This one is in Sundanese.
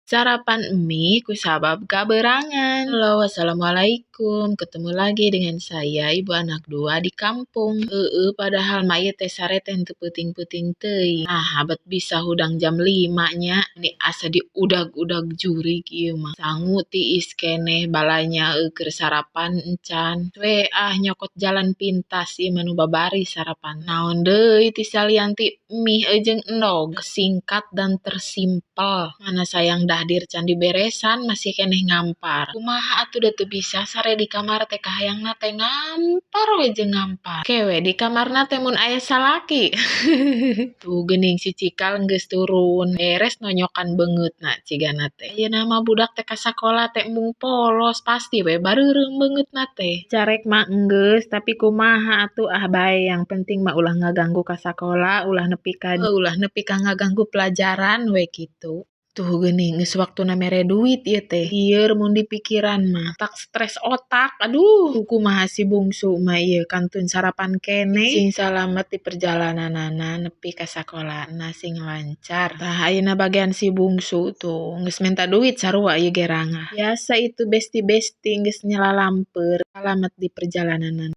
Sarapan mie kusabab kabeurangan. Halo, assalamualaikum. Ketemu lagi dengan saya, ibu anak dua di kampung. Heeh, padahal mah ieu teh sare teh henteu peuting-peuting teuing. Nah, bet bisa hudang jam 5 nya. Ini asa diudag-udag jurig ieu mah. Sangu tiis keneh balanya keur sarapan encan. We ah, nyokot jalan pintas ieu mah nu babari sarapan. Naon deui ti salian ti mie jeung endog. Singkat dan tersimpel. Mana sayang dahdir can diberesan masih keneh ngampar. Kumaha atuh, da teu bisa sare di kamar teh, kahayangna teh ngampar we jeung ngampar. Ke we di kamarna teh mun aya salaki. Tuh geuning si Cikal geus turun, beres nonyokan beungeutna cigana teh. Ayeuna mah budak teh ka sakola teh embung polos, pasti we bareureum beungeutna teh. Carek mah enggeus, tapi kumaha atuh, ah bae, yang penting mah ulah ngaganggu ka sakola, ulah nepi ka ngaganggu pelajaran we kitu. Tuh geuning geus waktuna mere duit ieu teh. Lieur mun dipikiran mah, tak stres otak. Aduh, kumaha si bungsu mah ieu kantun sarapan keneh. Sing salamet di perjalananana nepi ka sakolana sing lancar. Tah, ayeuna bagian si bungsu tuh geus minta duit sarua ieu ge rangah. Biasa itu besti-besti geus nyalalampeur. Salamet di perjalananana.